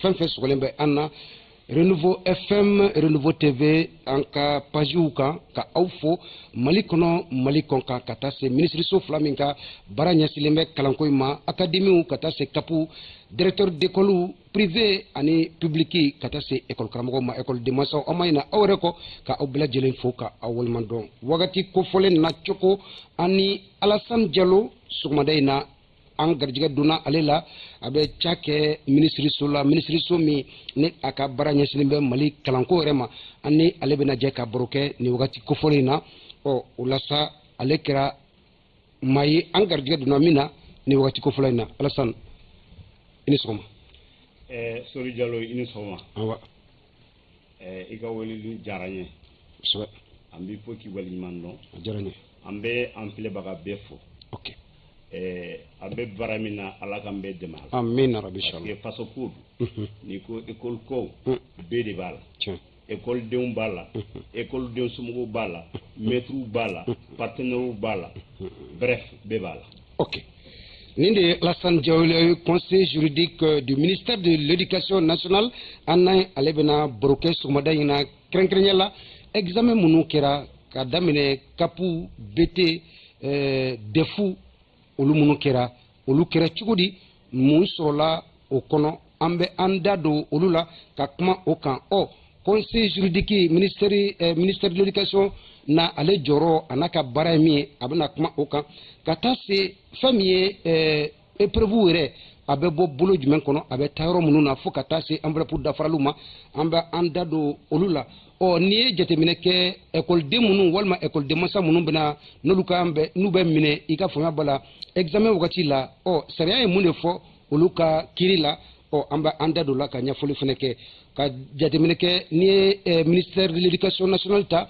Fɛn fɛn sɔgɔlen bɛ an na Renouveau FM, Renouveau TV, an ka pagew kan, ka aw fo Mali kɔnɔ, Mali kɔ kan, ka taa se minisiriso fila min ka baara ɲɛsilen bɛ kalanko in ma, académie, ka taa se CAP, directeur d'école privé ani public, ka taa se école karamɔgɔw ma, école denmansaw, aw ma ɲinɛ aw yɛrɛ kɔ, ka aw bɛɛ lajɛlen fo ka aw waleɲuman dɔn. Wagati kofɔlen na cogo an ni Alassane Diallo sɔgɔmada in na, an garijɛgɛ donna ale la, a bɛ ca kɛ minisiriso la, minisiriso min ni a ka baara ɲɛsinnen bɛ Mali kalanko yɛrɛ ma. An ni ale bɛna jɛ ka baro kɛ nin wagati kofɔlen in na. Ɔ, o la sa, ale kɛra maa ye an garijɛgɛ donna min na nin wagati kofɔlen in na. Alassane, i ni sɔgɔma. Sori Jalo, i ni sɔgɔma. Awa. I ka weleli diyara n ye. Kosɛbɛ. An b'i fo k'i waleɲuman dɔn. A diyara n ye. An bɛ an filɛbaga bɛɛ fo. An bɛ baara min na, Ala k'an bɛɛ dɛmɛ a la. Amina rabi. Parce que faso ko don. N'i ko école ko, bɛɛ de b'a la. École denw b'a la, école den somɔgɔw b'a la, maîtres b'a la, partenaires b'a la, bref, bɛɛ b'a la. Ok, nin de ye Alassane Diallo ye, conseiller juridique du ministère de l'Éducation nationale. An n'a ale bɛna baro kɛ sɔgɔmada in na, kɛrɛnkɛrɛnya la examen minnu kɛra ka daminɛ CAP, BT, DEF, olu minnu kɛra, olu kɛra cogo di, mun sɔrɔla o kɔnɔ, an bɛ an da don olu la ka kuma o kan. Ɔ, conseil juridique ministère de l'Éducation na, ale jɔyɔrɔ a n'a ka baara ye min ye, a bɛna kuma o kan, ka taa se fɛn min ye épreuve yɛrɛ, a bɛ bɔ bolo jumɛn kɔnɔ, a bɛ taa yɔrɔ minnu na, fo ka taa se enveloppe dafaraliw ma, an bɛ an da don olu la. Ɔ, n'i ye jateminɛ kɛ, ekɔliden minnu walima ekɔliden mansa minnu bɛna n'olu ka bɛ n'u bɛ minɛ, i ka faamuya b'a la, examen wagati la, ɔ, sariya ye mun de fɔ olu ka kiiri la? Ɔ, an bɛ an da don la ka ɲɛfɔli fana kɛ, ka jateminɛ kɛ, n'i ye ministère de l'Éducation nationale ta,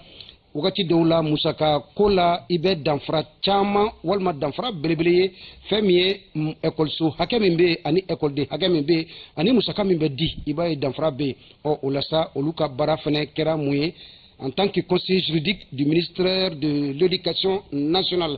wagati dɔw la musaka ko la, i bɛ danfara caman walima danfara belebele ye, fɛn min ye ekɔliso hakɛ min bɛ yen ani ekɔliden hakɛ min bɛ yen ani musaka min bɛ di, i b'a ye danfara bɛ yen. Ɔ, o la sa, olu ka baara fana kɛra mun ye en tant que conseiller juridique du ministère de l'Éducation nationale?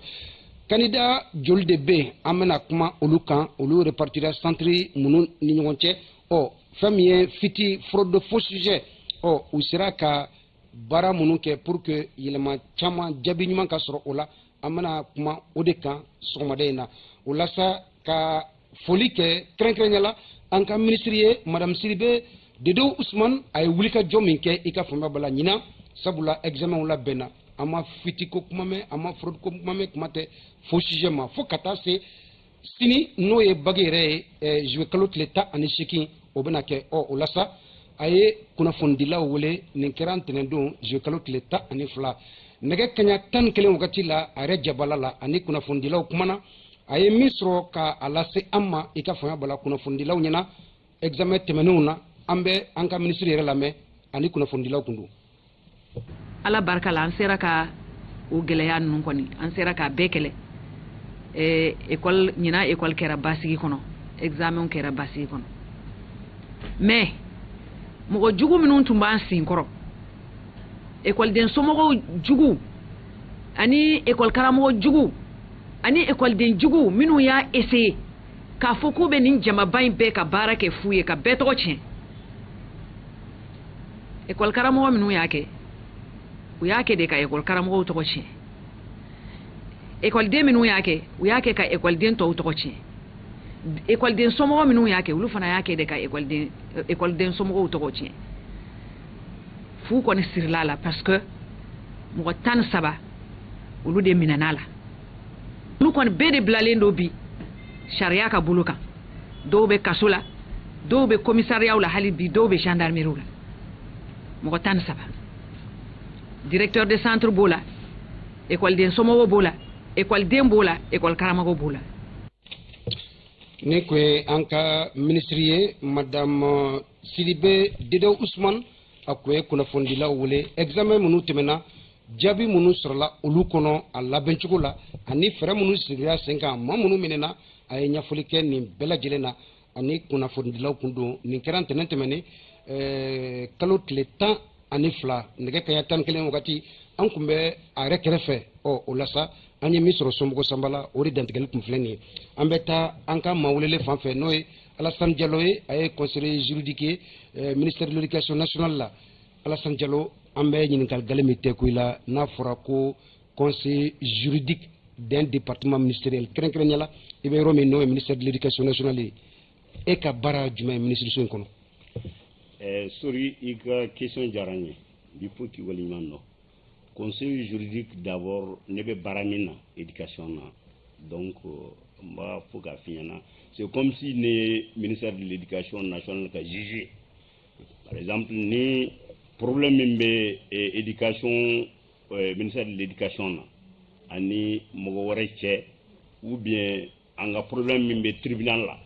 Candidat joli de bɛ yen? An bɛna kuma olu kan, olu répartira centre minnu ni ɲɔgɔn cɛ. Ɔ, fɛn min ye fuite, fraude, faux sujet, ɔ, u sera ka baara minnu kɛ pour que yɛlɛma caman, jaabi ɲuman ka sɔrɔ o la, an bɛna kuma o de kan sɔgɔmada in na. O la sa, ka foli kɛ kɛrɛnkɛrɛnya la an ka minisiri ye, madame Sidibe Dedew Usman, a ye wulikajɔ min kɛ, i ka faamuya b'a la, ɲinan, sabula examen labɛnna, an ma fuite ko kuma mɛn, an ma fraude ko kuma mɛn, kuma tɛ faux sujet ma, fo ka taa se sini, n'o ye bac yɛrɛ ye, juillet kalo tile 18, o bɛna kɛ. Ɔ, o la sa, a ye kunnafonidilaw wele, nin kɛra ntɛnɛndon, juillet kalo tile 12, nɛgɛ kaɲa 11 wagati la, a yɛrɛ jabala la ani kunnafonidilaw kumana. A ye min sɔrɔ ka a lase an ma, i ka faamuya b'a la, kunnafonidilaw ɲɛna examen tɛmɛnenw na, an bɛ an ka minisiri yɛrɛ lamɛn ani kunnafonidilaw kun don. Ala barika la, an sera ka o gɛlɛya ninnu kɔni, an sera k'a bɛɛ kɛlɛ. École ɲinan, école kɛra basigi kɔnɔ, examen kɛra basigi kɔnɔ. Mais mɔgɔ jugu minnu tun b'an sen kɔrɔ, ekɔliden somɔgɔw jugu ani ekɔli karamɔgɔ jugu ani ekɔliden jugu minnu y'a essayer k'a fɔ k'u bɛ nin jamaba in bɛɛ ka baara kɛ fu ye, ka bɛɛ tɔgɔ tiɲɛ. Ekɔli karamɔgɔ minnu y'a kɛ, u y'a kɛ de ka ekɔli karamɔgɔw tɔgɔ tiɲɛ. Ekɔliden minnu y'a kɛ, u y'a kɛ ka ekɔliden tɔw tɔgɔ tiɲɛ. Ekɔliden somɔgɔ minnu y'a kɛ, olu fana y'a kɛ de ka ekɔliden somɔgɔw tɔgɔ tiɲɛ. Fu kɔni sirila la, parce que mɔgɔ 13, olu de minɛna la. Olu kɔni bɛɛ de bilalen don bi sariya ka bolo kan. Dɔw bɛ kaso la, dɔw bɛ commissariat la hali bi, dɔw bɛ gendarmerie la. Mɔgɔ 13, directeur de centre b'o la, ekɔliden somɔgɔw b'o la, ekɔliden b'o la, ekɔli karamɔgɔ b'o la. Nin kun ye an ka minisiri ye, madame Sidibe Dedew Usman. A kun ye kunnafonidilaw wele, examen minnu tɛmɛna, jaabi minnu sɔrɔla olu kɔnɔ, a labɛncogo la ani fɛɛrɛ minnu sigira sen kan, maa minnu minɛna, a ye ɲɛfɔli kɛ nin bɛɛ lajɛlen na ani kunnafonidilaw kun don. Nin kɛra ntɛnɛn tɛmɛnen, kalo tile 12, nɛgɛ kaɲa 11 wagati, an kun bɛ a yɛrɛ kɛrɛfɛ. Ɔ, o la sa, an ye min sɔrɔ somɔgɔ sanba la, o de dantigɛli kun filɛ nin ye. An bɛ taa an ka maa welele fan fɛ, n'o ye Alassane Diallo ye, a ye conseiller juridique ye ministère de l'Éducation nationale la. Alassane Diallo, an bɛ ɲininkali gale min tɛ ko i la, n'a fɔra ko conseiller juridique d'un département ministériel, kɛrɛnkɛrɛnnenya la i bɛ yɔrɔ min n'o ye ministère de l'Éducation nationale ye, e ka baara jumɛn ye ministre in kɔnɔ? Sori, i ka question diyara n ye, n b'i fo k'i waleɲuman dɔn. Conseil juridique d'abord, ne bɛ baara min na éducation na, donc n b'a fɔ k'a f'i ɲɛna, c'est comme si ne ye ministère de l'Éducation nationale ka juge. Par exemple, ni problème min bɛ éducation, ministère de l'Éducation na ani mɔgɔ wɛrɛ cɛ, ou bien an ka problème min bɛ tribunal la,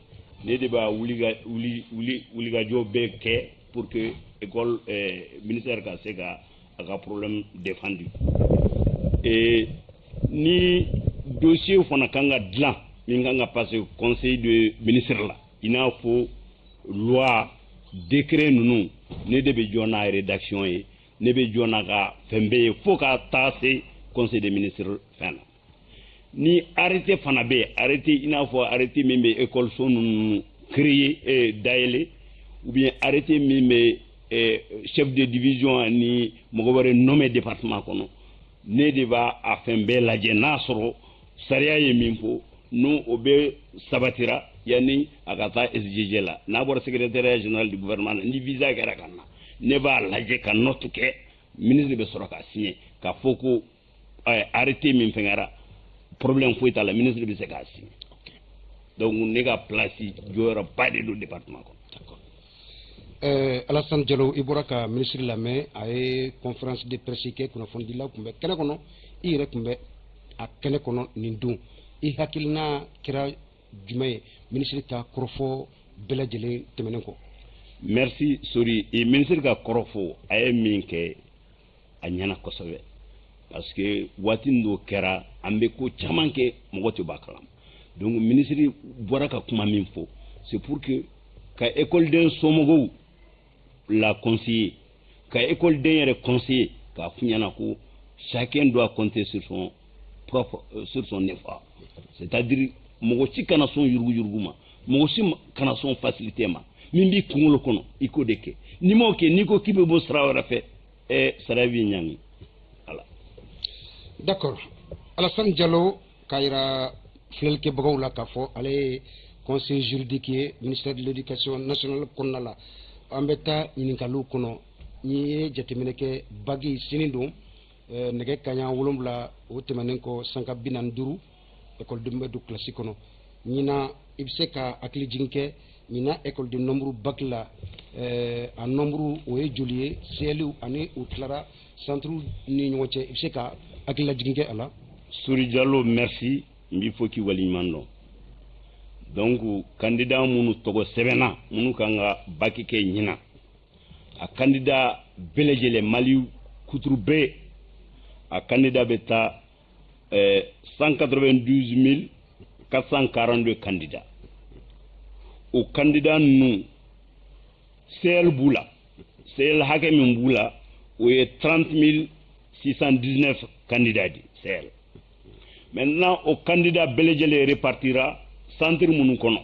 ne de b'a wuli ka wuli wuli wulikajɔ bɛɛ kɛ pour que école ministère ka se ka a ka problème défendu. Et ni dossier fana kan ka dilan min kan ka passer conseil de ministre la, i n'a fɔ loi, décret ninnu, ne de bɛ jɔ n'a rédaction ye, ne bɛ jɔ n'a ka fɛn bɛɛ ye fo ka taa se conseil des ministres fɛn na. Ni arrêté fana bɛ yen, arrêté i n'a fɔ arrêté min bɛ école so ninnu créer dayɛlɛ, ou bien arrêté min bɛ chef de division ani mɔgɔ wɛrɛ nommé département kɔnɔ, ne de b'a a fɛn bɛɛ lajɛ n'a sɔrɔ sariya ye min fɔ, n'o o bɛ sabatira yanni a ka taa SGG la. N'a bɔra secrétariat général du gouvernement na, ni visa kɛra ka na, ne b'a lajɛ ka note kɛ, ministre bɛ sɔrɔ ka signer k'a fɔ ko arrêté min fɛngɛra, problème foyi t'a la, ministre bɛ se k'a signer. Donc ne ka place jɔyɔrɔba de don département kɔnɔ. Alassane Diallo, i bɔra ka ministre lamɛn, a ye conférence de presse kɛ, kunnafonidilaw tun bɛ kɛnɛ kɔnɔ, i yɛrɛ tun bɛ a kɛnɛ kɔnɔ nin don. I hakilina kɛra jumɛn ye ministre ka kɔrɔfɔ bɛɛ lajɛlen tɛmɛnen kɔ? Merci Sori. I ministre ka kɔrɔfɔ, a ye min kɛ, a ɲɛna kosɛbɛ, parce que waati dɔ kɛra an bɛ ko caman kɛ, mɔgɔ tɛ b'a kalama. Donc ministre bɔra ka kuma min fɔ, c'est pour que ka écoleden somɔgɔw la conseiller, ka écoleden yɛrɛ conseiller, k'a f'u ɲɛna ko chacun doit compter sur son propre sur son effort, c'est-à-dire mɔgɔ si kana sɔn yuruguyurugu ma, mɔgɔ si kana sɔn facilité ma. Min b'i kunkolo kɔnɔ, i k'o de kɛ. N'i m'o kɛ, n'i ko k'i bɛ bɔ sira wɛrɛ fɛ, sara b'i ɲangi, voilà. D'accord, Alassane Diallo, k'a yira filɛlikɛbagaw la k'a fɔ ale ye conseiller juridique ye ministère de l'Éducation nationale kɔnɔna la. An bɛ taa ɲininkaliw kɔnɔ. N'i ye jateminɛ kɛ, bac sini don, nɛgɛ kaɲa 7 o tɛmɛnen kɔ sanka 45, ekɔlidenw bɛ don kilasi kɔnɔ. Ɲinan, i bɛ se ka hakili jigin kɛ ɲinan ekɔliden nombre bac la, a nombre o ye joli ye, CL ani u tilara centre ni ɲɔgɔn cɛ, i bɛ se ka hakili lajigin kɛ a la? Sori Diallo, merci, n b'i fo k'i waleɲuman dɔn. Donc candidat minnu tɔgɔ sɛbɛnna, minnu kan ka bac kɛ ɲinan, a candidat bɛɛ lajɛlen, Mali kuturu bɛɛ, a candidat bɛ taa 192 442 candidats. O candidat ninnu, CL b'u la, CL hakɛ min b'u la, o ye 30 619 candidats de CL. Maintenant, o candidat bɛɛ lajɛlen répartira centre minnu kɔnɔ,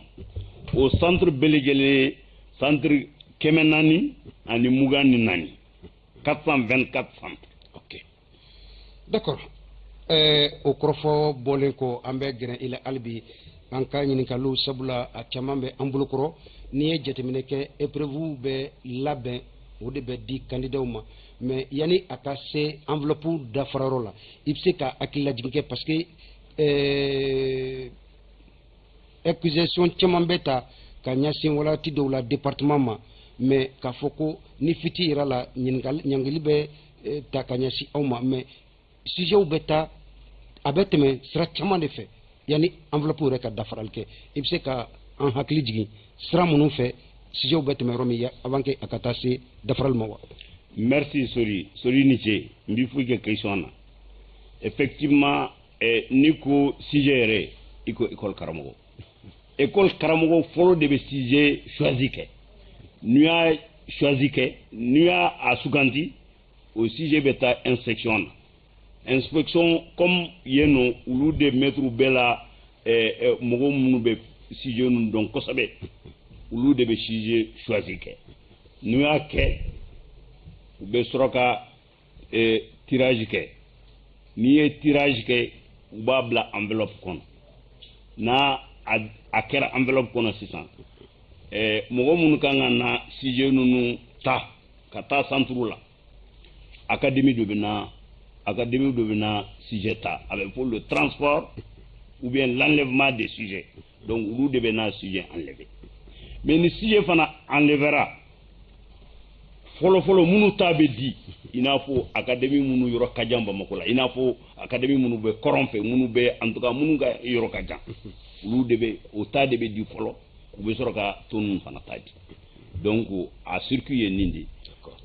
o centre bɛɛ lajɛlen, centre 424, 424 centres. Ok, d'accord. O kɔrɔfɔ bɔlen kɔ, an bɛ gɛrɛ i la hali bi an ka ɲininkaliw, sabula a caman bɛ an bolo kɔrɔ. N'i ye jateminɛ kɛ, épreuve bɛ labɛn, o de bɛ di candidatw ma, mais yanni a ka se enveloppe dafarayɔrɔ la, i bɛ se ka hakililajigin kɛ, parce que accusation caman bɛ ta ka ɲɛsin waati dɔw la département ma, mais k'a fɔ ko ni fuite yɛrɛ la, ɲininkali ɲangili bɛ ta ka ɲɛsin aw ma, mais sujetw bɛ taa, a bɛ tɛmɛ sira caman de fɛ yanni enveloppe yɛrɛ ka dafarali kɛ. I bɛ se ka an hakili jigin sira minnu fɛ sujetw bɛ tɛmɛ yɔrɔ min avant que a ka taa se dafarali ma wa? Merci Sori. Sori, ni ce, n b'i fo i ka question na. Effectivement, n'i ko sujet yɛrɛ, i ko école karamɔgɔ, école karamɔgɔ fɔlɔ de bɛ sujet choisi kɛ. N'u y'a choisi kɛ, n'u y'a a suganti, o sujet bɛ taa inspection na. Inspection, comme yen nɔ, olu de maître bɛɛ la, mɔgɔ minnu bɛ sujet ninnu dɔn kosɛbɛ. Olu de bɛ sujet choisi kɛ. N'u y'a kɛ, u bɛ sɔrɔ ka tirage kɛ. N'i ye tirage kɛ, u b'a bila enveloppe kɔnɔ. N'a a kɛra enveloppe kɔnɔ sisan, mɔgɔ minnu kan ka na sujet ninnu ta ka taa centre la, académie dɔ bɛ na sujet ta. A bɛ fɔ le transport ou bien l'enlèvement des sujets. Donc olu de bɛ na sujet enlever. Mais ni sujet fana enlevera, fɔlɔ fɔlɔ minnu ta bɛ di, i n'a fɔ académie minnu yɔrɔ ka jan Bamakɔ la, i n'a fɔ académie minnu bɛ kɔrɔn fɛ, minnu bɛ, en tout cas minnu ka yɔrɔ ka jan, olu de bɛ o ta de bɛ di fɔlɔ. U bɛ sɔrɔ ka tɔ ninnu fana ta di. Donc a circuit ye nin de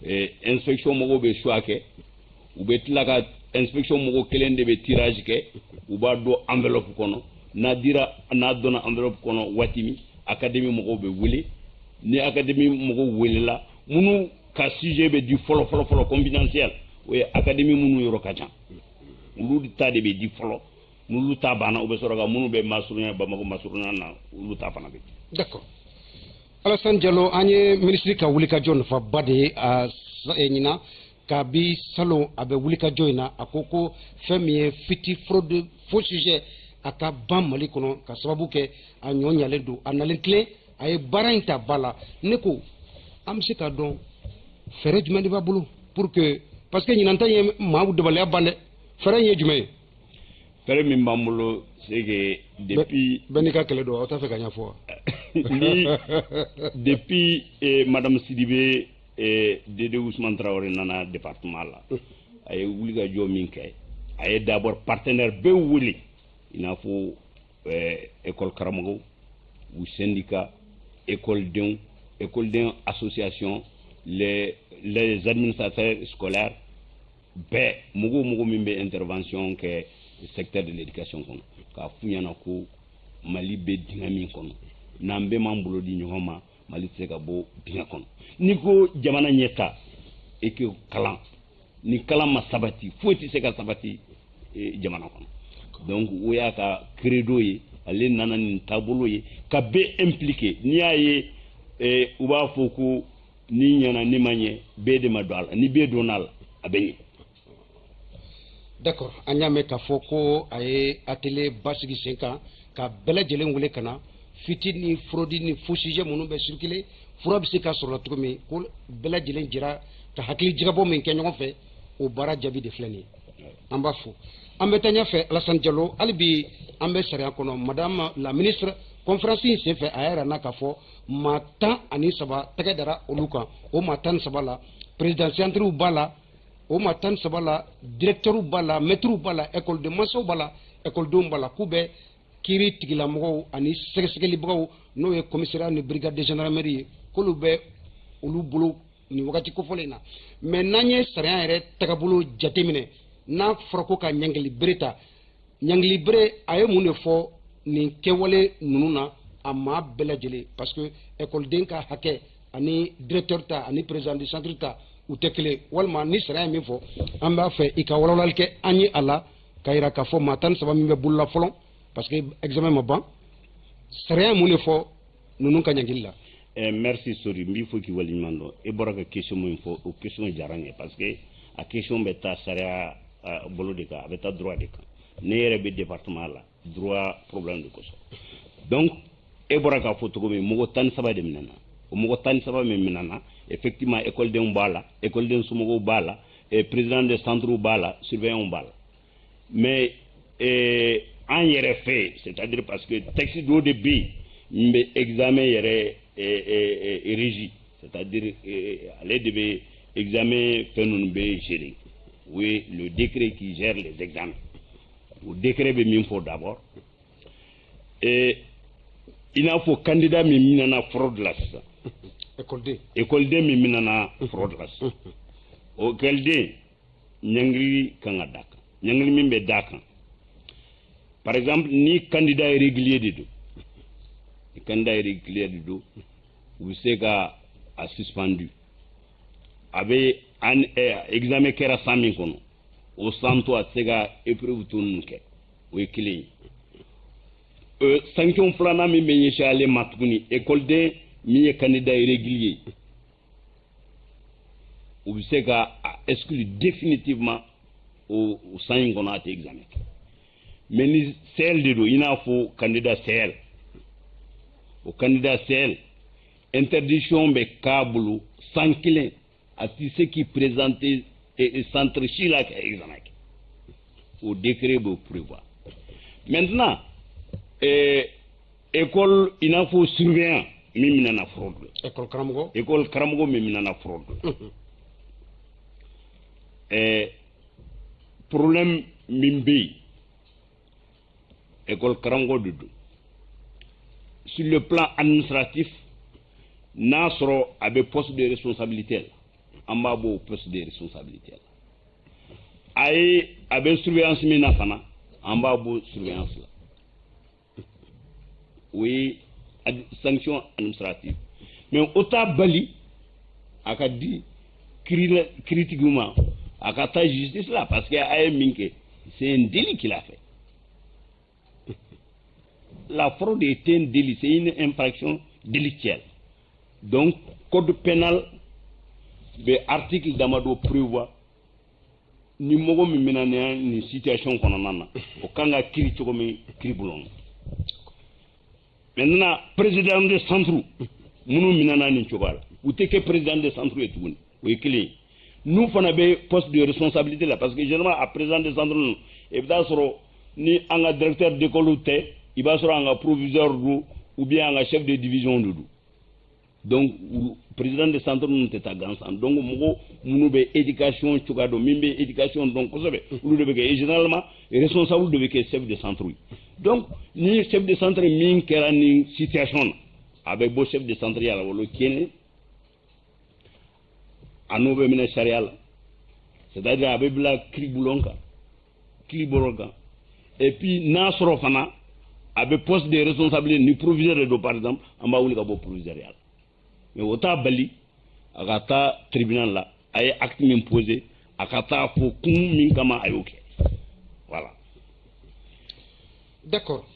ye. Inspection mɔgɔw bɛ choix kɛ, u bɛ tila ka inspection mɔgɔ kelen de bɛ tirage kɛ, u b'a don enveloppe kɔnɔ. N'a dira, n'a donna enveloppe kɔnɔ waati min, académie mɔgɔw bɛ wele. Ni académie mɔgɔw welela, minnu ka sujet bɛ di fɔlɔ fɔlɔ fɔlɔ, confidentiel, o ye académie minnu yɔrɔ ka jan, olu ta de bɛ di fɔlɔ. N'olu ta banna, u bɛ sɔrɔ ka minnu bɛ masurunya Bamakɔ masurunya na, olu ta fana bɛ di. D'accord. Alassane Diallo, an ye minisiri ka wulikajɔ nafaba de ye a ɲinan. Kabi salon a bɛ wulikajɔ in na, a ko ko fɛn min ye fuite, fraude, faux sujet, a ka ban Mali kɔnɔ, ka sababu kɛ a ɲɔ ɲalen don, a nalen tilen, a ye baara in ta ba la. Ne ko an bɛ se k'a dɔn fɛɛrɛ jumɛn de b'a bolo pour que, parce que ɲinan ta ye maaw dabaliya ban dɛ, fɛɛrɛ in ye jumɛn ye? Fɛɛrɛ min b'an bolo, c'est que depuis Bɛɛ n'i ka kɛlɛ don, aw t'a fɛ ka ɲɛfɔ wa? Ni depuis madame Sidibé Dede Ousmane Traoré nana département la, a ye wulikajɔ min kɛ, a ye d'abord partenaire bɛɛ wele, i n'a fɔ école karamɔgɔw, u syndicat, école denw, école association, les administrateurs scolaires bɛɛ, mɔgɔ o mɔgɔ min bɛ intervention kɛ secteur de l'éducation kɔnɔ, k'a f'u ɲɛna ko Mali bɛ dingɛ min kɔnɔ, n'an bɛɛ m'an bolo di ɲɔgɔn ma, Mali tɛ se ka bɔ dingɛ kɔnɔ. N'i ko jamana ɲɛta e que kalan, ni kalan ma sabati, foyi tɛ se ka sabati jamana kɔnɔ. Donc o y'a ka credo ye. Ale nana nin taabolo ye ka bɛɛ impliqué. N'i y'a ye u b'a fɔ ko ni ɲɛna, ni ma ɲɛ, bɛɛ de ma don a la. Ni bɛɛ donna a la, a bɛ ɲɛ. D'accord. An y'a mɛn k'a fɔ ko a ye atelier ba sigi sen kan ka bɛɛ lajɛlen wele ka na fuite ni fraude ni faux sujet minnu bɛ circuler, fura bɛ se ka sɔrɔ la cogo min, ko bɛɛ lajɛlen jira ka hakili jagabɔ min kɛ ɲɔgɔn fɛ. O baara jaabi de filɛ nin ye, an b'a fo. An bɛ taa ɲɛfɛ, Alassane Diallo. Hali bi an bɛ sariya kɔnɔ. Madame la ministre, conférence in senfɛ, a y'a yira n na k'a fɔ maa 13 tɛgɛ dara olu kan. O maa 13 la, président centrew b'a la, o maa 13 la, directeur b'a la, maître b'a la, école de mansaw b'a la, école b'a la, k'u bɛ kiiri tigilamɔgɔw ani sɛgɛsɛgɛlibagaw, n'o ye commissariat ni brigade de gendarmerie ye, k'olu bɛ olu bolo nin wagati kofɔlen in na. Mais n'an ye sariya yɛrɛ tagabolo jateminɛ, n'a fɔra ko ka ɲangili bere ta, ɲangili bere a ye mun de fɔ nin kɛwale ninnu na, a maa bɛɛ lajɛlen? Parce que école ka hakɛ ani directeur ta ani président du centre ta, u tɛ kelen. Walima ni sariya ye min fɔ, an b'a fɛ i ka walawalali kɛ an ye a la, ka yira k'a fɔ maa 13 min bɛ bolola fɔlɔ, parce que examen ma ban, sariya ye mun de fɔ ninnu ka ɲangili la? Merci Sori, n b'i fo k'i waleɲuman dɔn. E bɔra ka question min fɔ, o question diyara n ye, parce que a question bɛ taa sariya bolo de kan, a bɛ taa droit de kan. Ne yɛrɛ bɛ département la droit problème de kosɔn. Donc e bɔra k'a fɔ cogo min, mɔgɔ 13 de minɛna. O mɔgɔ 13 min minɛna, effectivement école b'a la, école somɔgɔw b'a la, président de centre b'a la, surveillant b'a la. Mais an yɛrɛ fɛ, c'est à dire parce que texte dɔw de bɛ yen min bɛ examen yɛrɛ régi, c'est à dire ale de bɛ examen fɛn ninnu bɛ gérer, o ye le décret qui gère les examens. O décret bɛ min fɔ d'abord, i n'a fɔ candidat min minɛna fraude la sisan, école. Écoleden min minɛna fraude la sisan, o écoleden, ɲangili kan ka d'a kan. Ɲangili min bɛ d'a kan, par exemple ni candidat irrégulier de don, ni candidat irrégulier de don, u bɛ se ka a suspendu. A bɛ an examen kɛra san min kɔnɔ, o san to a tɛ se ka épreuve to ninnu kɛ. O ye kelen ye. Sanction filanan min bɛ ɲɛsin ale ma tuguni, écoleden Min ye candidat irrégulier, u bɛ se ka a exclure définitivement o san in kɔnɔ, a tɛ examen kɛ. Mais ni CL de don, i n'a fɔ candidat CL, o candidat CL, interdiction bɛ k'a bolo san kelen, a tɛ se k'i présenter centre si la ka examen kɛ. O décret b'o prévoir. Maintenant, école, i n'a fɔ surveillant min minɛna fraude la, école karamɔgɔ, école karamɔgɔ min minɛna fraude la, problème min bɛ yen, école karamɔgɔ de don, sur le plan administratif, n'a sɔrɔ a bɛ poste de responsabilité la, an b'a bɔ o poste de responsabilité la. A ye a bɛ surveillance min na fana, an b'a bɔ surveillance la. O ye sanction administrative. Mais o t'a bali a ka di kiiritigiw ma, a ka taa justice la, parce que a ye min kɛ, c'est un délit qu'il a fait. La fraude est un délit, c'est une infraction délictuelle. Donc code pénal bɛ article damadɔ prévoit. Ni mɔgɔ min bɛna nin situation kɔnɔna na, o kan ka kiiri cogo min kiiri bulon na. Maintenant, président de centre minnu minɛna nin cogoya la, u tɛ kɛ président de centre ye tuguni. O ye kelen ye. N'u fana bɛ poste de responsabilité la, parce que généralement a président de centre ninnu, i bɛ taa sɔrɔ ni an ka directeur d'école tɛ, i b'a sɔrɔ an ka proviseur don ou bien an ka chef de division de don. Donc président de centre ninnu tɛ taa gansan. Donc mɔgɔ minnu bɛ éducation cogoya dɔn, min bɛ éducation dɔn kosɛbɛ, olu de bɛ kɛ. Et généralement responsable de bɛ kɛ chef de centre ye. Donc ni chef de centre min kɛra nin situation na, a bɛ bɔ chef de centre ya la, wala kelen a n'o bɛ minɛ sariya la, c'est à dire a bɛ bila kiiri bulon kan, kiiri bulon kan. Et puis n'a sɔrɔ fana a bɛ poste de responsabilité, ni proviseur de don par exemple, an b'a wuli ka bɔ proviseur ya la. Mais o t'a bali a ka taa tribunal la, a ye acte min posé, a ka taa fɔ kun min kama a y'o kɛ. Voilà. D'accord.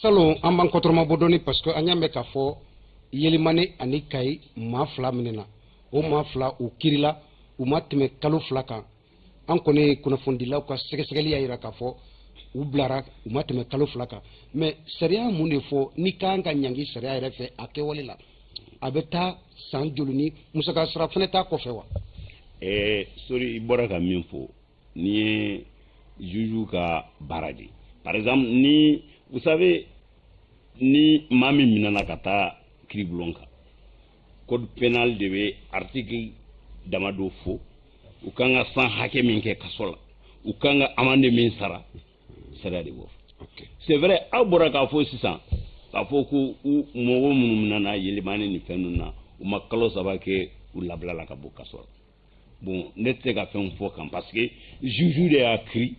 Salon, an b'an kɔtɔrɔma bɔ dɔɔni, parce que an y'a mɛn k'a fɔ Yelimane ani Kayi, maa fila minɛna. O maa fila, u kirila, u ma tɛmɛ kalo 2 kan. An kɔni kunnafonidilaw ka sɛgɛsɛgɛli y'a yira k'a fɔ u bilara, u ma tɛmɛ kalo 2 kan. Mais sariya mun de fɔ n'i kan ka ɲangi sariya yɛrɛ fɛ a kɛwale la, a bɛ taa san joli ni musaka sara fɛnɛ t'a kɔfɛ wa? Sori, i bɔra ka min fɔ nin ye juge ka baara de ye. Par exemple, ni vous savez, ni maa min minɛna ka taa kiiribulon kan, code pénal de bɛ article damadɔ fɔ, u kan ka san hakɛ min kɛ kaso la, u kan ka amende min sara, sariya de b'o fɔ. C'est vrai, aw bɔra k'a fɔ sisan k'a fɔ ko u mɔgɔ minnu minɛna Yelimani ni fɛn ninnu na, u ma kalo 3 kɛ, u labilala ka bɔ kaso la. Bon, ne tɛ se ka fɛn fɔ kan, parce que juge de y'a kiiri,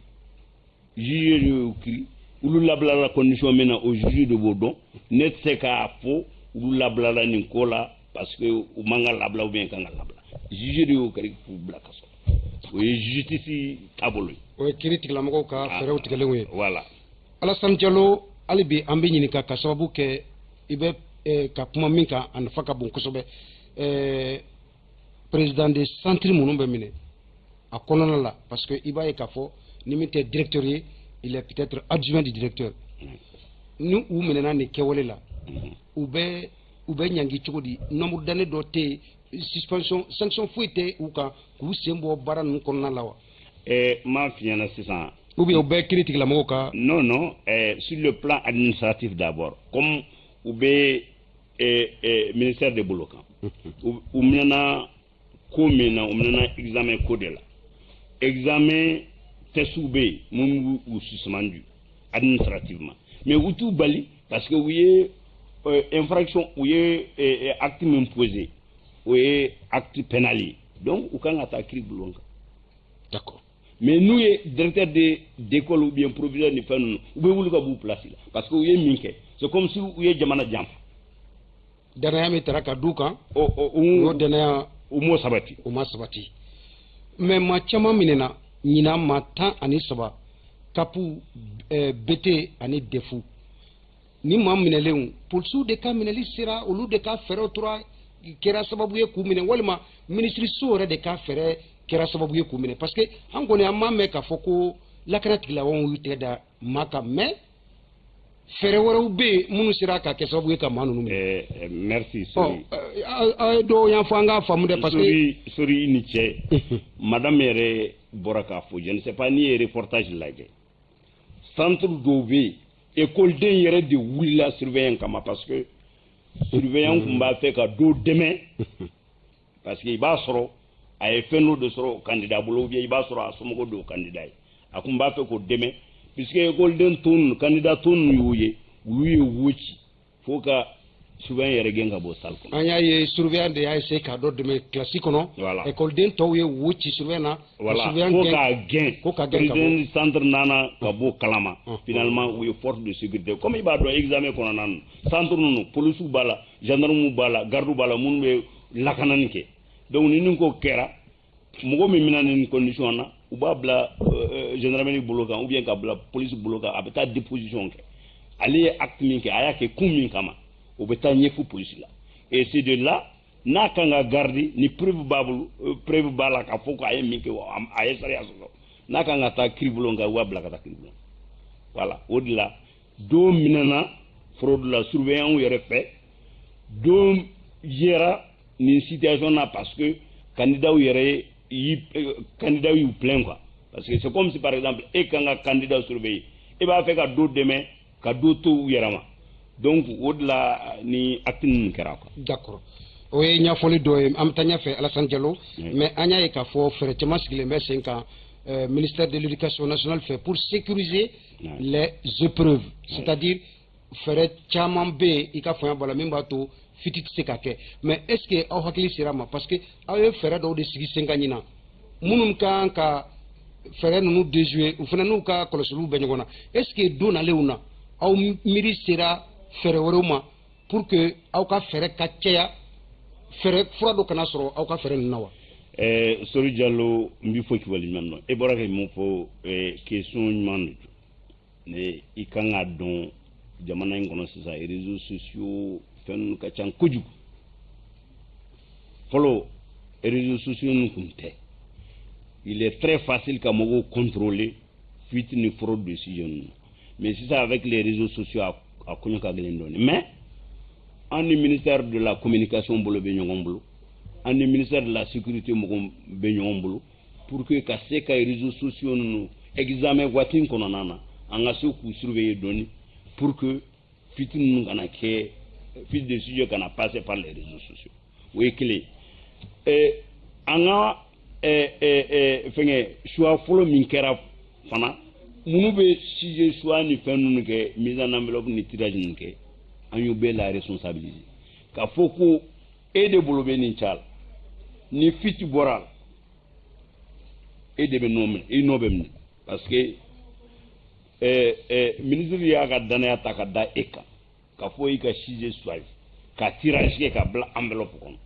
juge de y'o kiiri. Olu labilala condition min na, o juge de b'o dɔn. Ne tɛ se k'a fɔ olu labilala nin ko la parce que u man ka labila ou bien kan ka labila. Juge de y'o kari k'u bila kaso la. O ye justice taabolo ye. O ye kiiri tigilamɔgɔw ka fɛɛrɛw tigɛlenw ye. Voilà. Alassane Diallo, hali bi an bɛ ɲininka ka sababu kɛ i bɛ ka kuma min kan, a nafa ka bon kosɛbɛ. Président de centre minnu bɛ minɛ a kɔnɔna la, parce que i b'a ye k'a fɔ ni min tɛ directeur ye, il est peut-être adjoint du directeur, ni u minɛna nin kɛwale la, u bɛ ɲangi cogo di? Nombre d'années dɔ tɛ yen, suspension, sanction foyi tɛ u kan k'u sen bɔ baara ninnu kɔnɔna la wa? N m'a f'i ɲɛna sisan. Ou bien u bɛ kiiri tigilamɔgɔw ka Non, sur le plan administratif d'abord, comme u bɛ ministère de bolo kan, u minɛna ko min na, u minɛna examen ko de la. Examen test bɛ yen minnu b'u suspendu administrativement, mais u t'u bali, parce que u ye infraction, u ye acte min posé, o ye acte pénal ye. Donc u kan ka taa kiiri bulon kan. Mais n'u ye directeur de d'école ou bien proviseur ni fɛn ninnu, u bɛ wuli ka b'u place la, parce que u ye min kɛ, c'est comme si u ye jamana janfa. Danaya min tara ka d'u kan, o u y'o danaya u m'o sabati. O ma sabati. Mais maa caman minɛna ɲinan, maa 13, CAP, BT ani DEF. Ni maa minɛlenw, polisiw de ka minɛli sera, olu de ka fɛɛrɛw tora kɛra sababu ye k'u minɛ, walima minisiriso yɛrɛ de ka fɛɛrɛ kɛra sababu ye k'u minɛ? Parce que an kɔni, an m'a mɛn k'a fɔ ko lakana tigilamɔgɔw y'u tɛgɛ da maa kan, mais fɛɛrɛ wɛrɛw bɛ yen minnu sera ka kɛ sababu ye ka maa ninnu minɛ. Merci Sori. Aw ye dɔw y'an fɔ, an k'a faamu dɛ, parce que. Sori, Sori, i ni ce. Madame yɛrɛ bɔra k'a fɔ, je ne sais pas n'i ye reportage lajɛ, centre dɔw bɛ yen, école yɛrɛ de wulila surveillant kama, parce que surveillant tun b'a fɛ ka dɔ dɛmɛ, parce que i b'a sɔrɔ a ye fɛn dɔ de sɔrɔ candidat bolo, ou bien i b'a sɔrɔ a somɔgɔw dɔw candidat ye, a tun b'a fɛ k'o dɛmɛ, puisque école tɔ ninnu, candidat tɔ ninnu y'o ye, olu ye wo ci fo ka surveillant yɛrɛ gɛn ka bɔ salle kɔnɔ. An y'a ye, surveillant de y'a essayer k'a dɔ dɛmɛ classe kɔnɔ. Voilà. École tɔw ye wo ci surveillant na. Voilà, fo k'a gɛn. Ko k'a gɛn ka bɔ. Président centre nana ka bɔ kalama. Finalement, u ye force de sécurité, comme i b'a dɔn, examen kɔnɔna na, centre ninnu, policiw b'a la, gendarme b'a la, garde b'a la, minnu bɛ lakanani kɛ. Donc ni nin ko kɛra, mɔgɔ min bɛna nin condition na, u b'a bila gendarmerie bolo kan ou bien ka bila police bolo kan, a bɛ taa déposition kɛ. Ale ye acte min kɛ, a y'a kɛ kun min kama, o bɛ taa ɲɛfɔ polisi la. Et c'est de là n'a kan ka garder, ni preuve b'a bolo, preuve b'a la k'a fɔ ko a ye min kɛ, a ye sariya sɔsɔ, n'a kan ka taa kiiri bulon kan, u b'a bila ka taa kiiri bulon. Voilà, o de la dɔw minɛna fraude la surveillant yɛrɛ fɛ, dɔw yera nin situation na parce que candidat yɛrɛ y'i candidat y'u plaint quoi, parce que c'est comme si par exemple e kan ka candidat surveiller, e b'a fɛ ka dɔ dɛmɛ ka dɔ to u yɛrɛ ma. Donc o de la ni acte ninnu kɛra quoi. D'accord, o ye ɲɛfɔli dɔ ye. An bɛ taa ɲɛfɛ, Alassane Diallo. Mais an y'a ye k'a fɔ fɛɛrɛ caman sigilen bɛ sen kan ministère de l'Éducation nationale fɛ pour sécuriser les épreuves, c'est-à-dire fɛɛrɛ caman bɛ yen, i ka faamuya b'a la, min b'a to fuite tɛ se ka kɛ. Mais est ce que aw hakili sera ma? Parce que aw ye fɛɛrɛ dɔw de sigi sen kan ɲinan, minnu kan ka fɛɛrɛ ninnu déjouer, u fana n'u ka kɔlɔsiliw bɛ ɲɔgɔn na. Est ce que don nalenw na, aw miiri sera fɛɛrɛ wɛrɛw ma pour que aw ka fɛɛrɛ ka caya, fɛɛrɛ fura dɔ kana sɔrɔ aw ka fɛɛrɛ ninnu na wa? Sori Diallo, n b'i fɔ k'i waleɲuman dɔn. E bɔra ka mun fɔ, question ɲuman de don. Ne i kan k'a dɔn, jamana in kɔnɔ sisan, réseaux sociaux fɛn ninnu ka ca kojugu. Fɔlɔ, réseaux sociaux ninnu tun tɛ. Il est très facile ka mɔgɔw contrôler fuite ni fraude de sujet ninnu, mais sisan, avec les réseaux sociaux, a koɲɛ ka gɛlɛn dɔɔnin. Mais an ni ministère de la Communication bolo bɛ ɲɔgɔn bolo, an ni ministère de la Sécurité mɔgɔw bɛ ɲɔgɔn bolo, pour que ka se ka réseaux sociaux ninnu, examen waati in kɔnɔna na, an ka se k'u surveiller dɔɔnin pour que fuite ninnu kana kɛ, fuite de sujet kana passer par les réseaux sociaux. O ye kelen ye. An ka fɛngɛ choix fɔlɔ min kɛra fana, minnu bɛ sujet choix ni fɛn ninnu kɛ, mise en enveloppe ni tirage ninnu kɛ, an y'u bɛɛ la responsabiliser k'a fɔ ko e de bolo bɛ nin ca la, ni fuite bɔra a la, e de bɛ nɔ minɛ, i nɔ bɛ minɛ, parce que ministre y'a ka danaya ta ka da e kan k'a fɔ i ka sujet choisi ka tirage kɛ ka bila enveloppe kɔnɔ.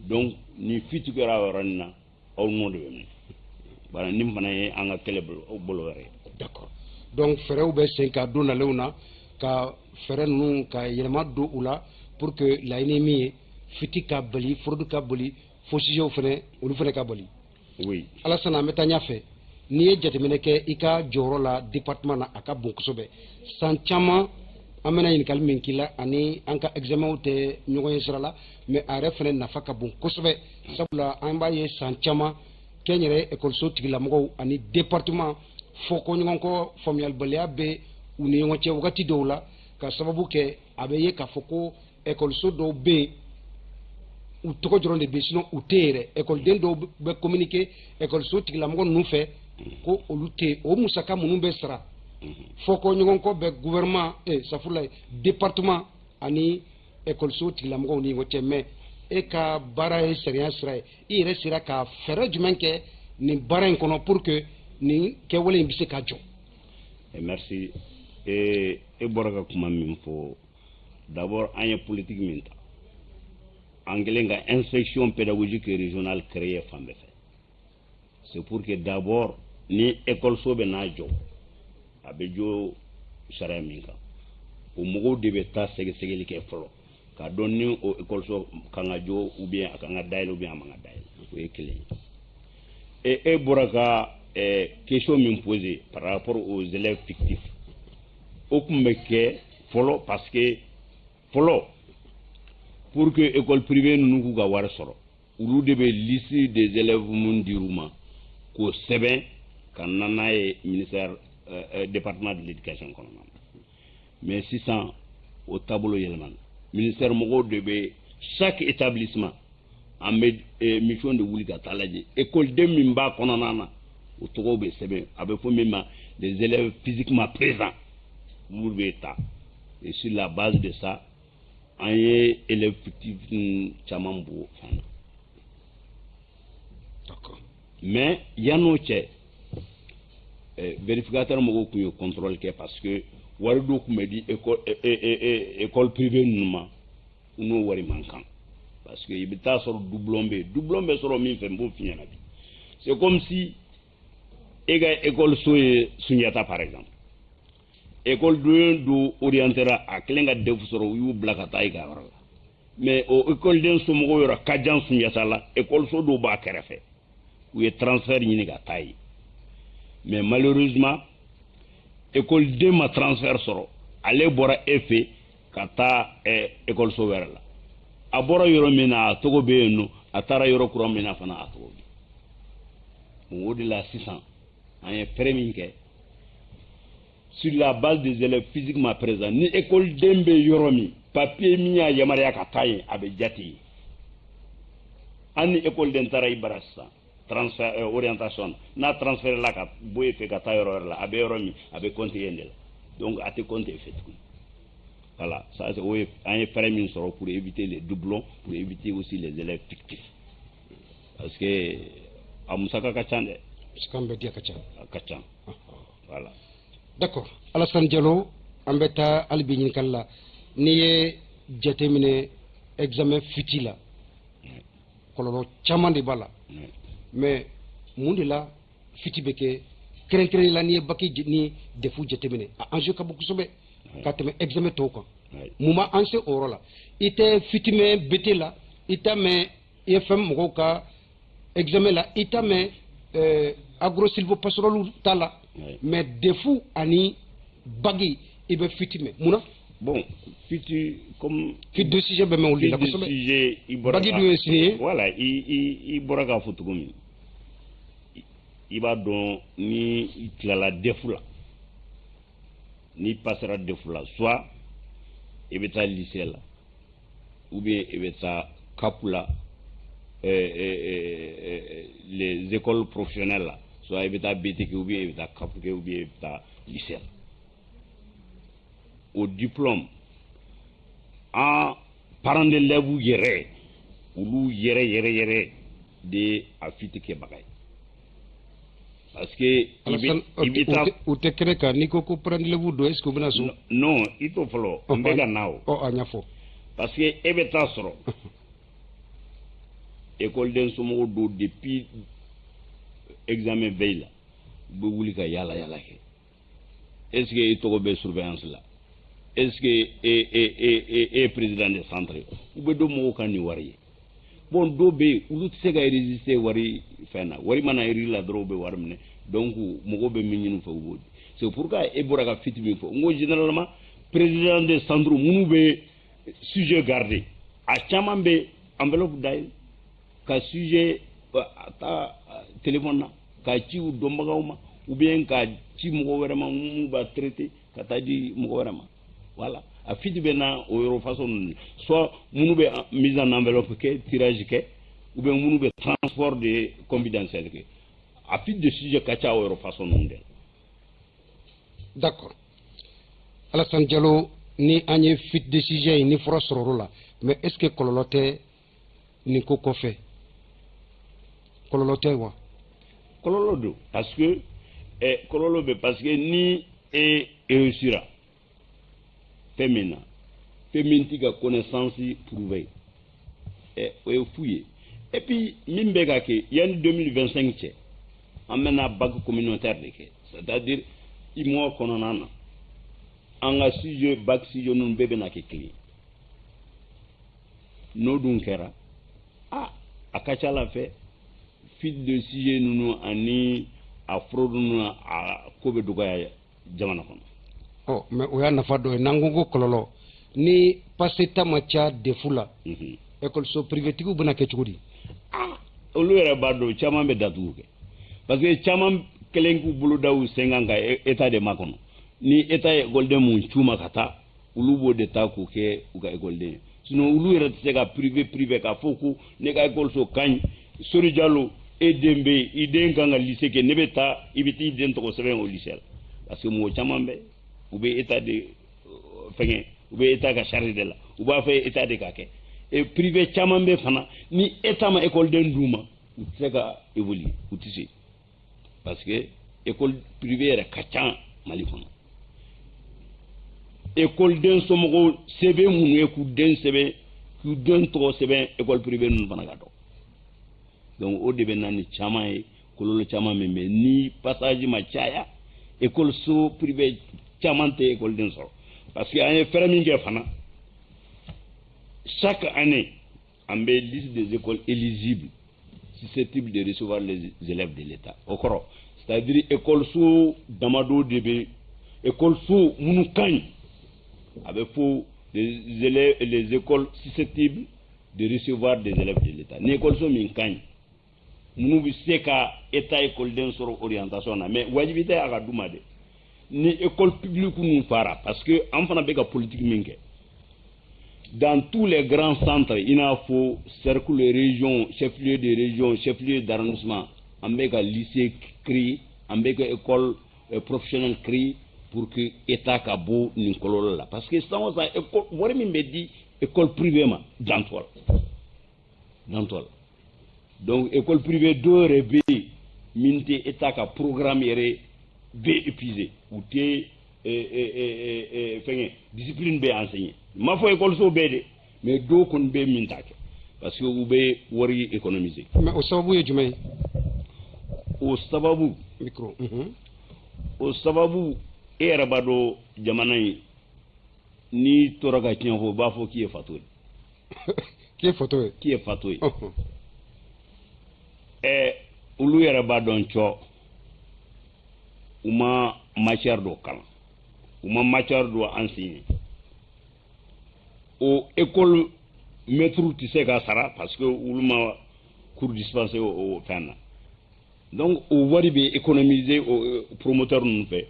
Donc ni fuite kɛra o yɔrɔnin na, aw nɔ de bɛ minɛ. Voilà, nin fana ye an ka kɛlɛ bolo wɛrɛ ye. D'accord, donc fɛɛrɛw bɛ sen ka don nalenw na ka fɛɛrɛ ninnu ka yɛlɛma don u la pour que laɲini min ye, fuite ka bali, fraude ka bali, faux sujets fana, olu fana ka bali. Oui. Alassane, an bɛ taa ɲɛfɛ. N'i ye jateminɛ kɛ i ka jɔyɔrɔ la département na, a ka bon kosɛbɛ. San caman, an bɛna ɲininkali min k'i la, ani an ka examen tɛ ɲɔgɔn ye sira la, mais a yɛrɛ fana nafa ka bon kosɛbɛ, sabula an b'a ye san caman, kɛnyɛrɛye ekɔliso tigilamɔgɔw ani département fɔko ɲɔgɔn kɔ, faamuyalibaliya bɛ u ni ɲɔgɔn cɛ wagati dɔw la, ka sababu kɛ a bɛ ye k'a fɔ ko ekɔliso dɔw bɛ yen, u tɔgɔ dɔrɔn de bɛ yen, sinon u tɛ yen yɛrɛ. Ekɔliden dɔw bɛ communiquer ekɔliso tigilamɔgɔ ninnu fɛ ko olu tɛ yen. O musaka minnu bɛ sara, fɔko ɲɔgɔn kɔ bɛ gouvernement safurula département ani ekɔliso tigilamɔgɔw ni ɲɔgɔn cɛ. Mais e ka baara ye sariya sira ye, i yɛrɛ sera ka fɛɛrɛ jumɛn kɛ nin baara in kɔnɔ pour que nin kɛwale in bɛ se ka jɔ? Merci. E bɔra ka kuma min fɔ, d'abord an ye politique min ta, an kɛlen ka inspection pédagogique régionale créer fan bɛɛ fɛ, c'est pour que d'abord ni école so bɛ n'a jɔ, a bɛ jɔ sariya min kan. O mɔgɔw de bɛ taa sɛgɛsɛgɛli kɛ fɔlɔ k'a dɔn ni o ekɔliso kan ka jɔ ou bien a kan ka dayɛlɛ ou bien a man ka dayɛlɛ. O ye kelen ye. E bɔra ka question min poser par rapport aux élèves fictifs, o tun bɛ kɛ fɔlɔ parce que fɔlɔ, pour que école privée ninnu k'u ka wari sɔrɔ, olu de bɛ liste des élèves mun dir'u ma k'o sɛbɛn ka na n'a ye ministère, département de l'éducation kɔnɔna na. Mais sisan, o taabolo yɛlɛmana. Ministère mɔgɔw de bɛ chaque établissement, an bɛ mission de wuli ka taa lajɛ, écoleden min b'a kɔnɔna na, o tɔgɔw bɛ sɛbɛn. A bɛ fɔ min ma les élèves physiquement présents, olu bɛ ta. Et sur la base de ça, an ye élèves fictifs caman bɔ fɛn na. Mais yann'o cɛ, vérificateur mɔgɔw tun ye contrôle kɛ, parce que wari dɔw tun bɛ di école privée ninnu ma, u n'o wari man kan, parce que i bɛ taa sɔrɔ doublon bɛ yen. Doublon bɛ sɔrɔ min fɛ, n b'o f'i ɲɛna bi. C'est comme si e ka école so ye Sunjata par exemple, école den dɔ orientera, a kelen ka DEF sɔrɔ, u y'u bila ka taa i ka yɔrɔ la. Mais o école den somɔgɔw yɔrɔ ka jan Sunjata la, école so dɔw b'a kɛrɛfɛ, u ye transfert ɲini ka taa yen. Mais malheureusement, école den ma transfert sɔrɔ, ale bɔra e fɛ ka taa école so wɛrɛ la. A bɔra yɔrɔ min na, a tɔgɔ bɛ yen nɔ. A taara yɔrɔ kura min na fana, a tɔgɔ bɛ yen. O de la sisan, an ye fɛɛrɛ min kɛ sur la base des élèves physiquement présents, ni école den bɛ yɔrɔ min, papier min y'a yamaruya ka taa yen, a bɛ jate yen. An ni école den taara i bara sisan transfert, orientation n'a transfert la ka bɔ yen fɛ ka taa yɔrɔ wɛrɛ la, a bɛ yɔrɔ min, a bɛ compter yen de la. Donc a tɛ compter fɛ tuguni. Voilà, ça c'est o ye an ye fɛɛrɛ min sɔrɔ pour éviter les doublons, pour éviter aussi les élèves fictifs, parce que a musaka ka ca dɛ. Musaka bɛ di, a ka ca. A ka ca, voilà. D'accord, Alassane Diallo, an bɛ taa hali bi ɲininkali la. N'i ye jateminɛ examen fuite la, kɔlɔlɔ caman de b'a la. Mais mun de la fuite bɛ kɛ? Kɛrɛnkɛrɛnnen la, n'i ye bac ni DEF jateminɛ, a enjeu ka bon kosɛbɛ ka tɛmɛ examen tɔw kan. Mun b'an se o yɔrɔ la? I tɛ fuite mɛn BT la, i t'a mɛn IFM mɔgɔw ka examen la, i t'a mɛn agro sylvopastoral ta la, mais DEF ani bac, i bɛ fuite mɛn. Mun na? Bon, fuite comme fuite de sujet bɛ mɛn olu de la kosɛbɛ. Sujet, i bɔra bac dun ye sini ye. Voilà, i bɔra k'a fɔ cogo min, i b'a dɔn, ni i tilala DEF la, n'i passera DEF la, soit i bɛ taa lycée la ou bien i bɛ taa CAP la, les écoles professionnelles la, soit i bɛ taa BT kɛ ou bien i bɛ taa CAP kɛ ou bien i bɛ taa lycée la. O diplôme, an parents d'élèves yɛrɛ, olu yɛrɛ yɛrɛ yɛrɛ de a fuite kɛbaga ye, parce que i bɛ taa U tɛ kɛnɛ kan. N'i ko ko parents d'élèves don, est ce que u bɛna sɔn? Non, i t'o fɔlɔ, n bɛ ka na o. Ɔ, a ɲɛfɔ. Parce que e bɛ taa sɔrɔ école somɔgɔw don, depuis examen veille la, u bɛ wuli ka yala yala kɛ. Est ce que e tɔgɔ bɛ surveillance la? Est ce que e e e e président de centre? U bɛ don mɔgɔw kan ni wari ye. Bon, dɔw bɛ yen, olu tɛ se ka résister wari fɛn na. Wari mana iri la dɔrɔn, u bɛ wari minɛ. Donc mɔgɔw bɛ min ɲini u fɛ, u b'o di. C'est pourquoi e bɔra ka fuite min fɔ, n ko généralement président de centre minnu bɛ sujet garder, a caman bɛ enveloppe dayɛlɛ ka sujet a ta téléphone na ka ci u dɔnbagaw ma ou bien ka ci mɔgɔ wɛrɛ ma minnu b'a traiter ka taa di mɔgɔ wɛrɛ ma. Voilà, a fuite bɛ na o yɔrɔ façon ninnu, soit minnu bɛ mise en enveloppe kɛ, tirage kɛ, ou bien minnu bɛ transport de confidentiel kɛ. A fuite de sujet ka ca o yɔrɔ façon ninnu de la. D'accord, Alassane Diallo, ni an ye fuite de sujet ye, ni fura sɔrɔ la, mais est ce que kɔlɔlɔ tɛ nin ko kɔfɛ? Kɔlɔlɔ tɛ wa? Kɔlɔlɔ don, parce que kɔlɔlɔ bɛ, parce que ni e réussira fɛn min na, fɛn min t'i ka connaissance prouver, o ye fu ye. Et puis min bɛ ka kɛ, yanni 2025 cɛ, an bɛna bac communautaire de kɛ, c'est à dire UEMOA kɔnɔna na. An ka sujet, bac sujet ninnu bɛɛ bɛna kɛ kelen. N'o dun kɛra, a ka ca la fɛ, fuite de sujet ninnu ani a fraude ninnu, a ko bɛ dɔgɔya jamana kɔnɔ. Ɔ, mais o y'a nafa dɔ ye. N'an ko ko kɔlɔlɔ, ni passé ta ma ca DEF la, école privé tigiw bɛna kɛ cogo di? Olu yɛrɛ b'a dɔn, caman bɛ datugu kɛ, parce que caman kelen k'u bolo da u sen kan ka état de makɔnɔ. Ni état ye école mun c'u ma ka taa, olu b'o de ta k'o kɛ u ka école ye. Sinon olu yɛrɛ tɛ se ka privé privé k'a fɔ ko ne ka école so ka ɲi. Sori Jalo, e den bɛ yen, i den kan ka lycée kɛ, ne bɛ taa, i bɛ t'i den tɔgɔ sɛbɛn o lycée la, parce que mɔgɔ caman bɛ, u bɛ état de fɛngɛ, u bɛ état ka charge de la, u b'a fɛ état de ka kɛ. Et privé caman bɛ fana, ni état ma école den d'u ma, u tɛ se ka évoluer, u tɛ se, parce que école privée yɛrɛ ka ca Mali kɔnɔ. École den somɔgɔw se bɛ minnu ye k'u den sɛbɛn, k'u den tɔgɔ sɛbɛn école privée ninnu fana ka dɔgɔ. Donc o de bɛ na ni caman ye, kɔlɔlɔ caman min bɛ ni passage ma caya, école so privé caman tɛ école den sɔrɔ, parce que an ye fɛɛrɛ min kɛ fana, chaque année an bɛ liste des écoles éligibles susceptibles de recevoir les élèves de l'État. O kɔrɔ, c'est-à-dire école so damadɔ de bɛ, école so minnu ka ɲi, a bɛ fɔ les élèves, les écoles susceptibles de recevoir des élèves de l'État. Ni école so min ka ɲi, minnu bɛ se ka état école sɔrɔ orientation na, mais wajibi tɛ a ka d'u ma dɛ. Ni école publique ninnu fara, parce que an fana bɛ ka politique min kɛ dans tous les grands centres, i n'a fɔ cercle, région, chef-lieu de région, chef-lieu d'arrondissement, an bɛ ka lycée créer, an bɛ ka école professionnelle créer pour que état ka bɔ nin kɔlɔlɔ la, parce que san o san, école wari min bɛ di école privée ma, dan t'o la, dan t'o la. Donc école privée dɔw yɛrɛ bɛ yen min tɛ état ka programme yɛrɛ bɛ épuisé, u tɛ fɛngɛ discipline bɛ enseigner. N m'a fɔ école so bɛɛ de, mais dɔw kɔni bɛ min t'a kɛ, parce que u bɛ wari économiser. Mais o sababu ye jumɛn ye? O sababu Micro. O sababu, e yɛrɛ b'a dɔn, jamana in, n'i tora ka tiɲɛ fɔ, u b'a fɔ k'i ye fatɔ ye. K'i ye fatɔ ye. K'i ye fatɔ ye. Olu yɛrɛ b'a dɔn cɔ, u ma matière dɔ kalan, u ma matière dɔ enseigner. O école maître tɛ se ka sara, parce que olu ma cours dispensé o fɛn na. Donc o wari bɛ économiser o promoteur ninnu fɛ,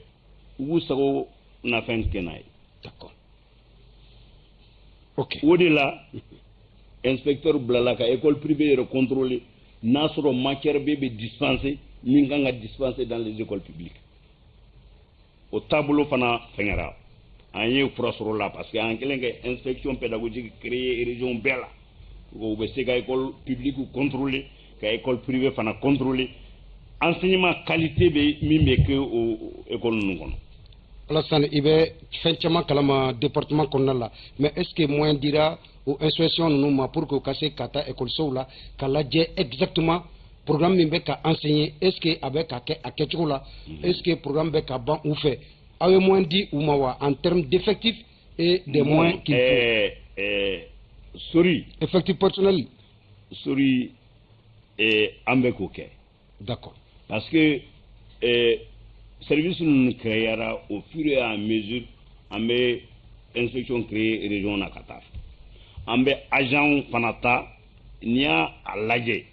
u b'u sago nafɛn kɛ n'a ye. D'accord. Ok. O de la inspecteur bilala ka école privée yɛrɛ contrôler, n'a sɔrɔ matière bɛɛ bɛ dispenser min kan ka dispenser dans les écoles publiques. O taabolo fana fɛngɛra, an ye fura sɔrɔ la, parce que an kɛlen ka inspection pédagogique créer région bɛɛ la, u bɛ se ka école publique contrôler, ka école privée fana contrôler, enseignement qualité bɛ min bɛ kɛ o école ninnu kɔnɔ. Alassane, i bɛ fɛn caman kalama département kɔnɔna la, mais est ce que moyen dira o inspection ninnu ma pour que u ka se ka taa école la ka lajɛ exactement programme min bɛ ka enseigner, est ce que a bɛ ka kɛ a kɛcogo la, est ce que programme bɛ ka ban u fɛ? Aw ye moyen di u ma wa, en termes d'effectifs et des moyens qu'il faut? Sori. Effectif personnel. Sori, an bɛ k'o kɛ. Parce que service ninnu créera au fur et à mesure an bɛ inspection créer région na ka taa fɛ. An bɛ agent fana ta. N'i y'a a lajɛ,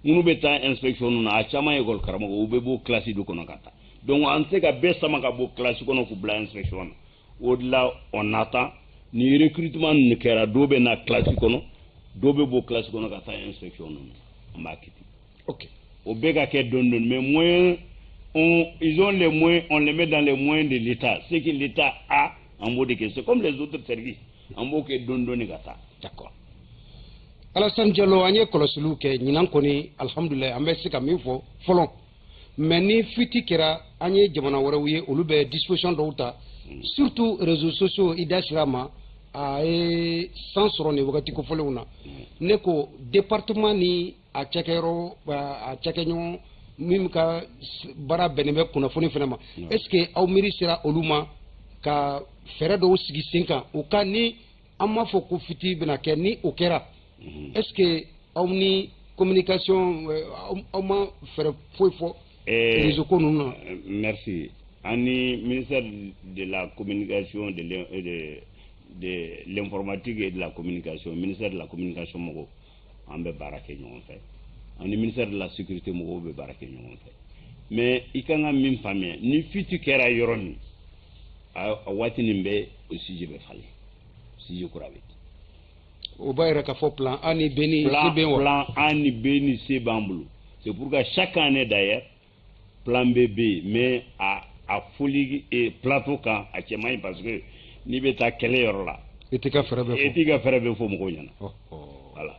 minnu bɛ taa inspection ninnu na, a caman ye école karamɔgɔ, u bɛ bɔ classe de kɔnɔ ka taa. Donc an tɛ se ka bɛɛ sama ka bɔ classe kɔnɔ k'u bila inspection na. O de la on attend ni recrutement ninnu kɛra, dɔw bɛ na classe kɔnɔ, dɔw bɛ bɔ classe kɔnɔ ka taa inspection ninnu, an b'a kɛ ten. O bɛɛ ka kɛ dɔɔni dɔɔni, mais moyen, ils ont les moyens, on les met dans les moyens de l'État. Ce que l'État a, en b'o de kɛ, c'est comme les autres services, an b'o kɛ dɔɔni dɔɔni ka taa. D'accord. Alassane Diallo, an ye kɔlɔsiliw kɛ ɲinan kɔni, alhamdulilayi, an bɛ se ka min fɔ fɔlɔ, mais ni fuite kɛra, an ye jamana wɛrɛw ye, olu bɛ disposition dɔw ta, surtout réseaux sociaux. I da sera a ma, a ye san sɔrɔ nin wagati kofɔlenw na. Ne ko département ni a cakɛyɔrɔ, a cakɛɲɔgɔn min ka baara bɛnnen bɛ kunnafoni fana ma, est ce que aw miiri sera olu ma? ka fɛɛrɛ dɔw sigi sen kan o ka ni an m'a fɔ ko fuite bɛna kɛ ni o kɛra, est ce que aw ni communication aw ma fɛɛrɛ foyi fɔ réseau ko ninnu na? Merci. Ani ministère de la communication, de l'informatique et de la communication, ministère de la communication mɔgɔw, an bɛ baara kɛ ɲɔgɔn fɛ, ani ministère de la sécurité mɔgɔw bɛ baara kɛ ɲɔgɔn fɛ. Mais i kan ka min faamuya, ni fuite kɛra yɔrɔ min, a waati nin bɛ, o sujet bɛ falen, sujet kura bɛ. O b'a yira k'a fɔ plan A ni B ni C bɛ wa? Plan A ni B ni C b'an bolo. C'est pourquoi chaque année d'ailleurs, plan B bɛ yen. Mais a foli plateau kan, a cɛ man ɲi, parce que n'i bɛ taa kɛlɛ yɔrɔ la, i t'i ka fɛɛrɛ bɛɛ fɔ. I t'i ka fɛɛrɛ bɛɛ fɔ mɔgɔw ɲɛna. Voilà.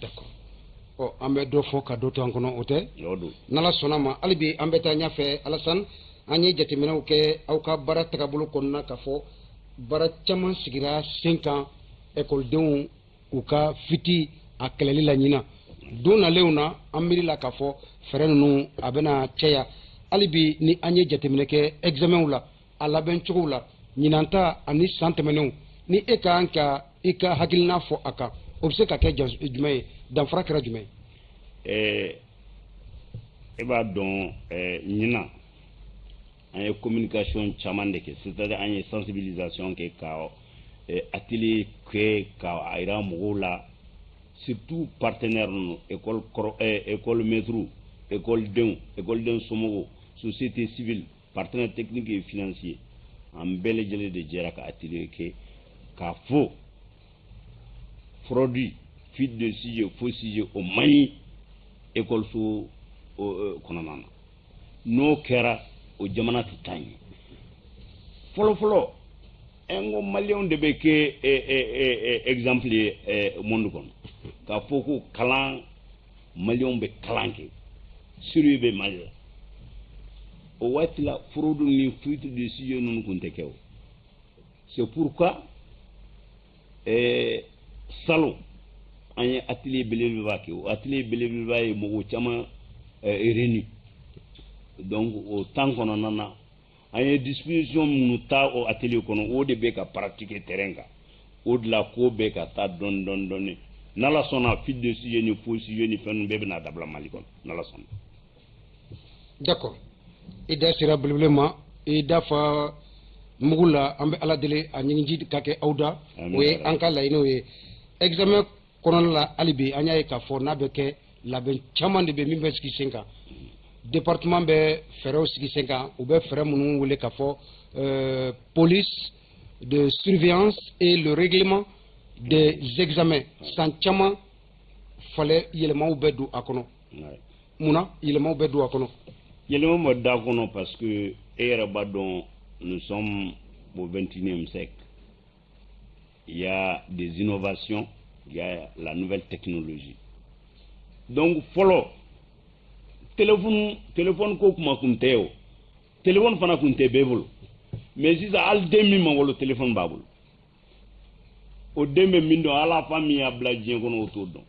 D'accord. Ɔ, an bɛ dɔ fɔ ka dɔ to an kɔnɔ, o tɛ? O don. N'Ala sɔnna ma, hali bi an bɛ taa ɲɛfɛ. Alassane, an ye jateminɛw kɛ aw ka baara tagabolo kɔnɔna k'a fɔ baara caman sigira sen kan ekɔlidenw u ka fuite a kɛlɛli la ɲina. Don nalenw na, an miiri la k'a fɔ fɛɛrɛ ninnu a bɛna caya. Hali bi ni an ye jateminɛ kɛ examenw la, a labɛn cogow la, ɲinan ta ani san tɛmɛnenw, ni e ka kan ka i ka hakilina fɔ a kan, o bɛ se ka kɛ jumɛn ye? Danfara kɛra jumɛn ye? E b'a dɔn, ɲinan an ye communication caman de kɛ, c'est à dire an ye sensibilisation kɛ, ka atelier kɛ, ka a yira mɔgɔw la, surtout partenaires ninnu, école kɔrɔ, école maître, école denw, école den somɔgɔw, société civile, partenaires techniques et financiers. An bɛɛ lajɛlen de jɛra ka atelier kɛ k'a fɔ fraude, fuite de sujet, faux sujet, o man ɲi école so kɔnɔna na. N'o kɛra, o jamana tɛ taa ɲɛ. Fɔlɔ fɔlɔ, n ko maliyɛnw de bɛ kɛ exemple ye monde kɔnɔ, k'a fɔ ko kalan, maliyɛnw bɛ kalan kɛ, sérieux bɛ Mali la. O waati la, fraude ni fuite de sujet ninnu tun tɛ kɛ. O c'est pourquoi salon an ye atelier belebeleba kɛ. O atelier belebeleba ye mɔgɔ caman réuni. Donc o temps kɔnɔna na, an ye disposition minnu ta o atelier kɔnɔ, o de bɛ ka pratiquer terrain kan. O de la ko bɛ ka taa dɔɔni dɔɔni dɔɔni. N'Ala sɔnna, fuite de sujet ni faux sujet ni fɛn ninnu bɛɛ bɛna dabila Mali kɔnɔ, n'Ala sɔnna. D'accord, i da sera belebele ma, i da fa mugu la. An bɛ Ala deli a ɲigiji ka kɛ aw da. O ye an ka laɲiniw ye. Examen kɔnɔna la, hali bi an y'a ye k'a fɔ n'a bɛ kɛ, labɛn caman de bɛ min bɛ sigi sen kan. Département bɛ fɛɛrɛw sigi sen kan, u bɛ fɛɛrɛ minnu wele k'a fɔ police de surveillance et le règlement des examens. San caman falɛ yɛlɛmaw bɛ don a kɔnɔ. Munna yɛlɛmaw bɛ don a kɔnɔ? Yɛlɛma ma da kɔnɔ parce que e yɛrɛ b'a dɔn, nous sommes au 21e siècle, il y a des innovations, il y a la nouvelle technologie. Donc fɔlɔ, téléphone ko kuma kun tɛ, o téléphone fana kun tɛ bɛɛ bolo. Mais sisan, hali den min ma wolo, téléphone b'a bolo. O den bɛ min dɔn, ala fa min y'a bila diɲɛ kɔnɔ, o t'o dɔn.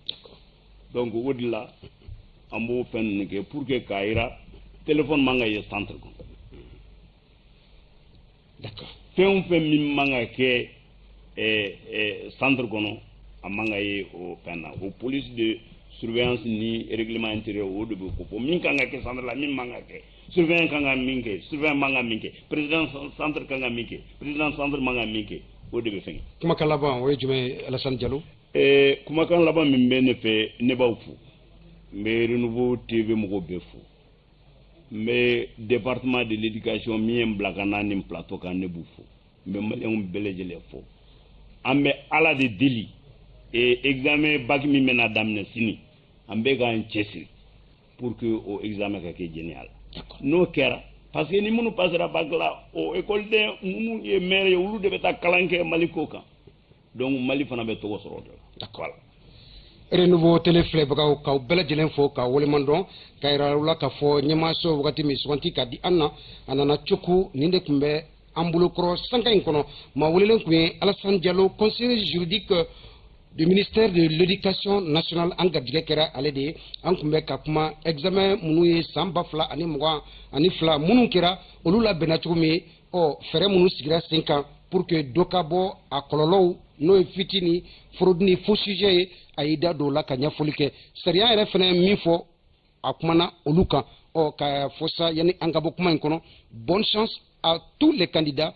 Donc o de la an b'o fɛn ninnu kɛ pour que k'a yira téléphone man ka ye centre kɔnɔ. Fɛn o fɛn min man ka kɛ centre kɔnɔ, a man ka ye o fɛn na. O police de surveillance ni règlement intérieur, o de bɛ ko fɔ min kan ka kɛ centre la, min man ka kɛ, surveillant kan ka min kɛ, surveillant man ka min kɛ, président centre kan ka min kɛ, président centre man ka min kɛ, o de bɛ fɛn. Kumakan laban, o ye jumɛn ye, Alassane Diallo? Kumakan laban min bɛ ne fɛ, ne b'aw fo, n bɛ Renouveau TV mɔgɔw bɛɛ fo, n bɛ département de l'éducation min ye n bila ka na nin plateau kan, ne b'u fo, n bɛ maliyɛnw bɛɛ lajɛlen fo. An bɛ Ala de deli, examen bac min bɛna daminɛ sini, an bɛ k'an cɛsiri pour que o examen ka kɛ jɛnɛya la. N'o kɛra, parce que ni minnu passera bac la, o écoleden minnu ye maire ye, olu de bɛ taa kalan kɛ Mali ko kan. Donc Mali fana bɛ tɔgɔ sɔrɔ o de la. Voilà. Renouveau Télé filɛbagaw, k'aw bɛɛ lajɛlen fo ka waleman dɔn, ka yira aw la k'a fɔ ɲɛmaaso wagati min suganti ka di an na, a nana cogo nin de tun bɛ an bolokɔrɔ sanka in kɔnɔ. Maa welelen tun ye Alassane Diallo, conseiller juridique du ministère de l'éducation nationale. An garijɛgɛ kɛra ale de ye. An tun bɛ ka kuma examen minnu ye san 2022 minnu kɛra, olu labɛnna cogo min. Ɔ, fɛɛrɛ minnu sigira sen kan pour que dɔ ka bɔ a kɔlɔlɔw, n'o ye fuite ni fraude ni faux sujet ye, a y'i da don o la ka ɲɛfɔli kɛ. Sariya yɛrɛ fana ye min fɔ, a kumana olu kan. Ɔ, ka fɔ sa, yanni an ka bɔ kuma in kɔnɔ, bonne chance à tous les candidats.